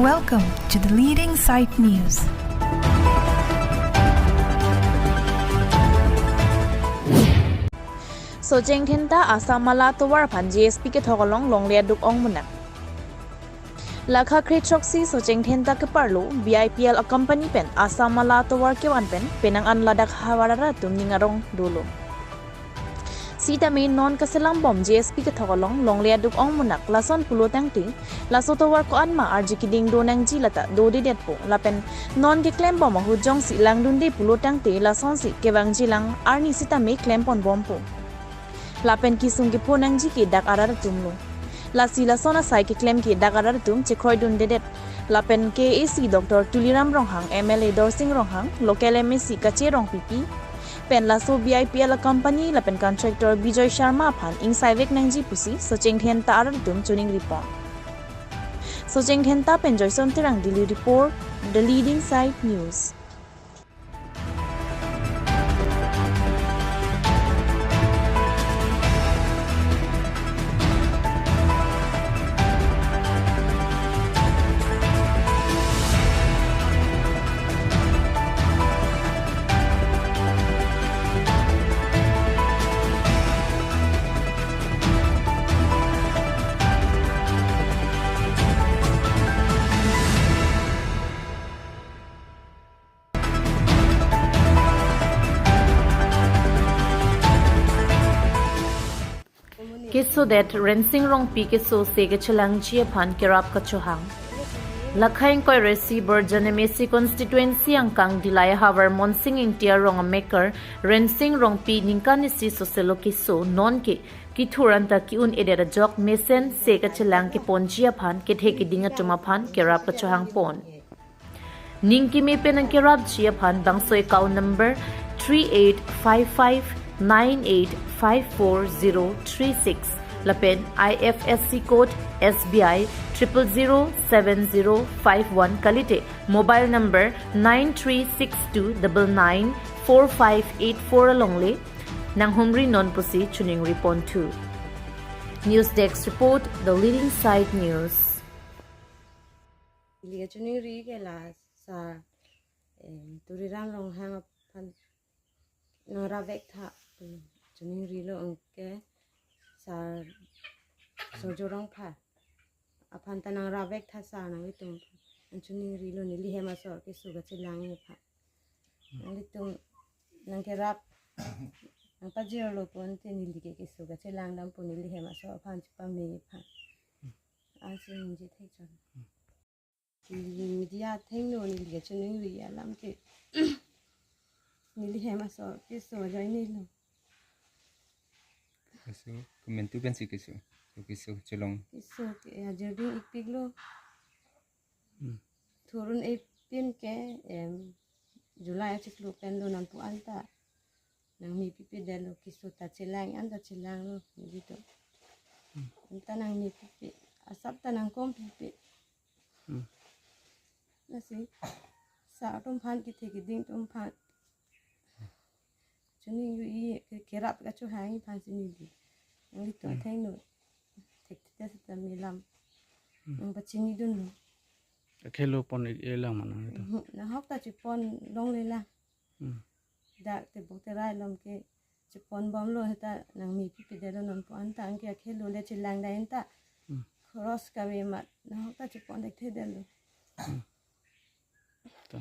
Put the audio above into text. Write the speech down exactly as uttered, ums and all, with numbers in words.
Welcome to the leading site news. Socheng Dhenta Assam Mala atovar aphan J S P kethok along longle aduk ong munak. Lakha kre throksi Socheng Dhenta keparlo B I P L a company pen Assam Mala atovar kevan pen penang an ladak havar arat atum ning arong dolo. Sitame non kaselam bom J S P kethok along longle aduk ong munak lason pulo tangte, laso tovar ko-an ma arju keding do nangji lata dodedetpo, lapen non keklem bom ahut jongsi langdunde pulo tangte lasonsi kevangjilang arni sitame klem pon bompo. Lapen kesung kepho nangji ke dak arat atum lo. Lasi lason asai keklem ke dak arat atum chekroidundedet. Lapen K A A C Doctor Tuliram Ronghang, M L A Dorsing Ronghang, local M A C Kache Rongpipi pen laso B I P L a company lapen contractor Bijoy Sharma aphan ingsaivek nangji pusi Socheng Dhenta arat atum choningri pon. Socheng Dhenta pen Joyson Terang, Delhi Report, The Leading Site News. Kesodet Rensing Rongpi keso se kechelangji aphan kerap kachohang. Lakha ingkoi ra isi Borjan M A C constituency angkang Dillai ahavar Monsing Ingti arong amekar Rensing Rongpi ningkan isi soselo keso nonke kethur anta ke-un-edet ajok mesen se kachelang keponji aphan kethe keding atum aphan kerap kachohang pon. Ning keme pen nangkerapji aphan bangso account number three eight five five nine eight five four zero three six lapen I F S C code S B I triple zero seven zero five one kalite mobile number nine three six two double nine four five eight four alongle nanghumri non pusi choningri ponthu. News Desk Report, The Leading Site News. Neli kachoningri ke la sir, em, Tuliram Ronghang aphan nangrapvek tha, em, choningrilo, anke sir Sojo Rongphar aphan ta nangrapvek tha sir, nanglitum aphan choningrilo, neli hem asor keso kachelang aphan. Nanglitum nangkerap nangpajirlo pon te neli ke keso kachelang dampo, neli hem asor aphan chepame aphan. Asi ningje thekchot. Media athengno neli kachoningri alam ke neli hem asor keso ajoinelo. Keso, komantu pensi keso, keso chelong. Keso ke ajir ding-ikpiklo. Hmm. Thurun-e pin ke, em, July achiklo pen lo nonpu anta nangmepipedetlo, keso ta chelang anta chelanglo, neli to. Hmm. Anta nangmepipe, asap ta nangkompipe. Hmm. Lasi sir atum aphan kethe keding atum aphan choningri ke, kerap kachohang aphansi neli. Nanglitum Hmm. athengno thekthe seta melam. Hmm. Nangpachinidunlo. Akhelo pon-ik-e lang ma nangtum? Mhm. Nahok ta chepon longle lang. Hmm. Dak tebok terai along ke chepon bomlo, seta nangmepipedetlo nonpu anta, anke akhelo le chelang dai anta. Hmm. Khoros kave amat nahok ta chepon thekthedetlo. Hmm. Ta.